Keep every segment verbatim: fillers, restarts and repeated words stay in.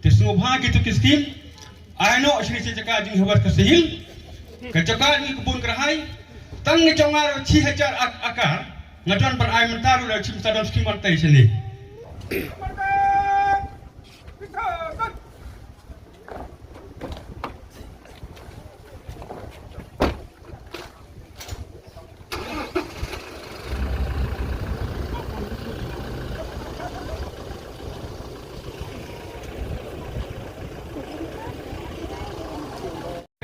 Te sngewbha kito ki skim, ai noh shi shi jaka jong ngi ha West Khasi Hills. Ka jaka jong ngi ka bun kyrhai, tang ngi jong nga ruh shi hajar ak- akar, nga don ban ai mynta ruh, lada u Chief Minister don skim ban tei shane.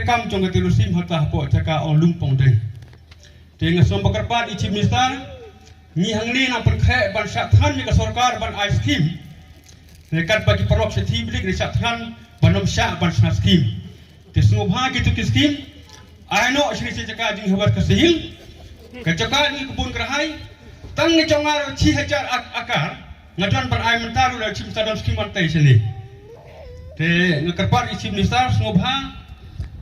Kam jong ka Tilu Sim hata hapoh jaka Ong Lum Pongdeng. Te nga sngewbha kyrpad ïa u Chief Minister, ngi hangne nang pynkhreh ban shah thngan ïa ka sorkar ban ai skim. Te katba ki paralok sha Thiblik ngi shah thngan ban ym shah ban shna skim. Te sngewbha kito ki skim, ai noh shi shi jaka jong ngi ha West Khasi Hills. Ka jaka jong ngi ka bun kyrhai, tang ngi jong nga ruh shi hajar ak- akar, nga don ban ai mynta ruh, lada u Chief Minister don skim ban tei shane. Te nga kyrpad ïa u Chief Minister sngewbha,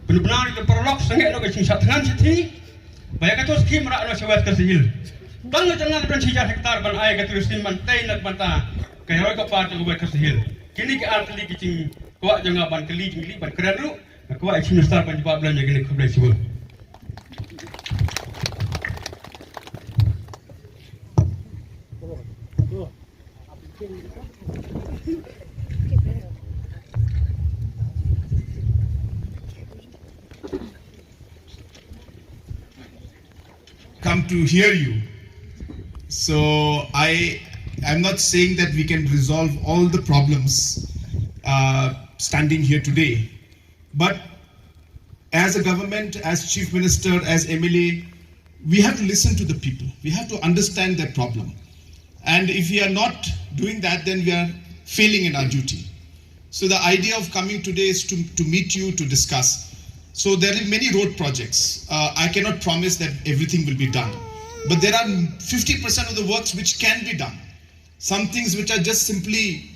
pynbna ïa ki paralok sangeh noh ka jingshah thngan shithi. Ba ïa kato skim rah noh sha West Khasi Hills. Tang ngi jong nga ka don shi hajar hektar ban ai ka Tilu Sim ban tei na ka bynta ka roi ka par jong ka West Khasi Hills. Kine ki ar tylli ki jingkwah jong nga ban kylli jingkylli ban kren ruh. Nga kwah ïa u Chief Minister ban jubab lang ïa kine, khublei shibun. Come to hear you. So I, I'm not saying that we can resolve all the problems, uh, standing here today. But as a government, as Chief Minister, as M L A, we have to listen to the people. We have to understand their problem. And if we are not doing that, then we are failing in our duty. So the idea of coming today is to, to meet you, to discuss. So there are many road projects. Uh, I cannot promise that everything will be done. But there are fifty percent of the works which can be done. Some things which are just simply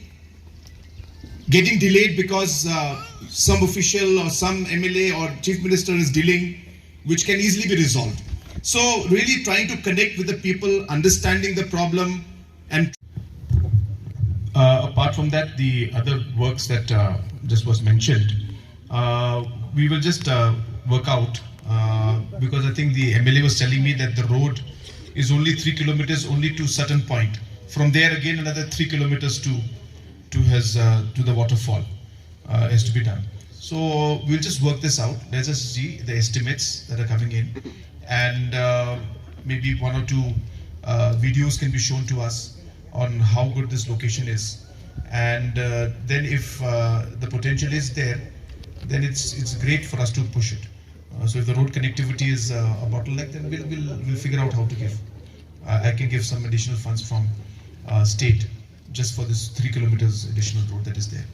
getting delayed because, uh, some official or some M L A or chief minister is delaying, which can easily be resolved. So really trying to connect with the people, understanding the problem, and, uh, apart from that, the other works that, uh, just was mentioned, uh, we will just, uh, work out, uh, because I think the M L A was telling me that the road is only three kilometers only to certain point. From there, again, another three kilometers to, to his, uh, to the waterfall, uh, has to be done. So we'll just work this out. Let's just see the estimates that are coming in, and, uh, maybe one or two, uh, videos can be shown to us on how good this location is. And, uh, then if, uh, the potential is there, then it's, it's great for us to push it. Uh, so if the road connectivity is, uh, a bottleneck, then we'll, we'll, we'll figure out how to give. Uh, I can give some additional funds from, uh, state just for this three kilometers additional road that is there.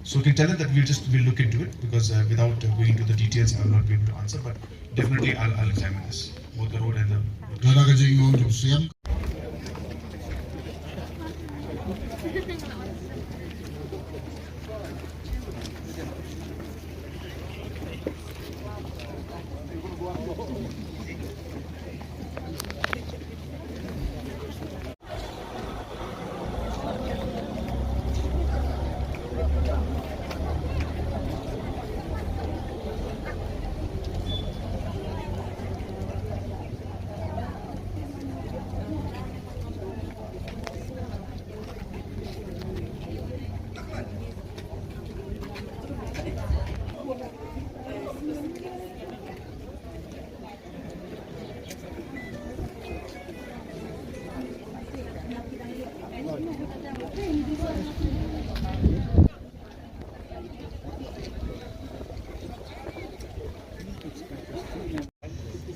So you can tell them that we'll just, we'll look into it because, uh, without, uh, going into the details, I will not be able to answer, but definitely I'll, I'll examine this, both the road and the. Lada ka jingong jong siam.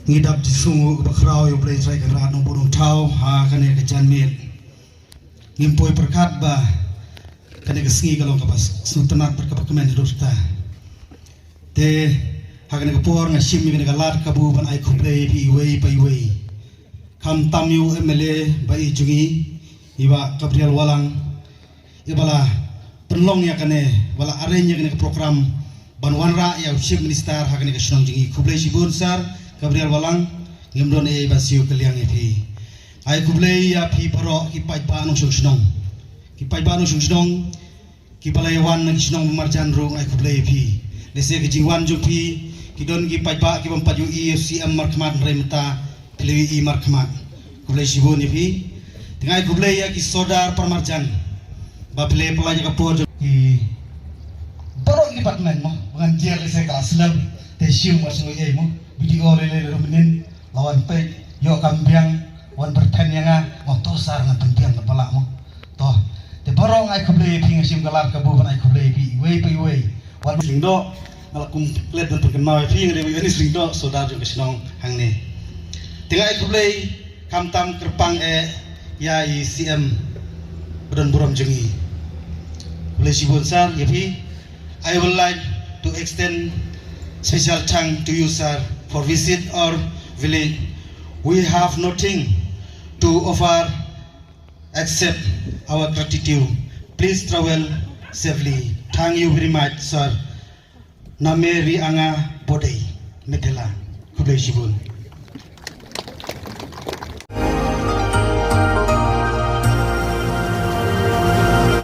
Ngi dap jingsngewnguh kaba khraw ïa U Blei Trai Kynrad Nongbuh Nongthaw ha kane ka janmiet. Ngim poi pyrkhat ba kane ka sngi ka long kaba sngewtynnat bad kaba kmen haduh katta. Te ha kane ka por nga shim ïa kane ka lad kabu ban ai khublei ïa phi iwei pa iwei. Khamtam ïa u M L A ba ïeit jong ngi, i Bah Gabriel Wahlang, i ba la pynlong ïa kane, ba la arrange ïa kane ka program ban wanrah ïa u Chief Minister ha kane ka shnong jong ngi. Khublei shibun Sir Gabriel Wahlang, ngim don ei ei ban siew kylliang ïa phi. Ai khublei ïa phi baroh ki paidbah nongshong shnong. Ki paidbah nongshong shnong, Ki ba la ïa wan na ki shnong marjan ruh nga ai khublei ïa phi. Lehse ki jingwan jong phi ki don ki paidbah ki bym pat ïohi ïa u C M markhmat, hynrei mynta phi la ïohi markhmat. Khublei shibun ïa phi. Te nga ai khublei ïa ki sordar para marjan ba phi la pynlait ïa ka por jong ki baroh ki department mo. Ba ngan jer lehse ka slem te shu mar sngewei ei mo. B D O lei lei ruh mynnin la wan peit, ïoh kam biang, wan byrthen ïa nga, wan to sir ngan pynbiang ka ba lah mo. To, te baroh nga ai khublei ïa phi, nga shim ka lad kabu ban ai khublei ïa phi iwei pa iwei. Wan Lyngdoh, nga la kum klet ban pynkynmaw ïa phi, nga dei uwei u Ernest Lyngdoh, sordar jong ka shnong hangne. Te nga ai khublei khamtam kyrpang eh ïa i C M ba don burom jong ngi. Khublei shibun sir ïa phi. I would like to extend special thanks to you, sir, for visit our village. We have nothing to offer except our gratitude. Please travel safely. Thank you very much, sir. Name Ri Anga Bodei, Medela. Khublei shibun.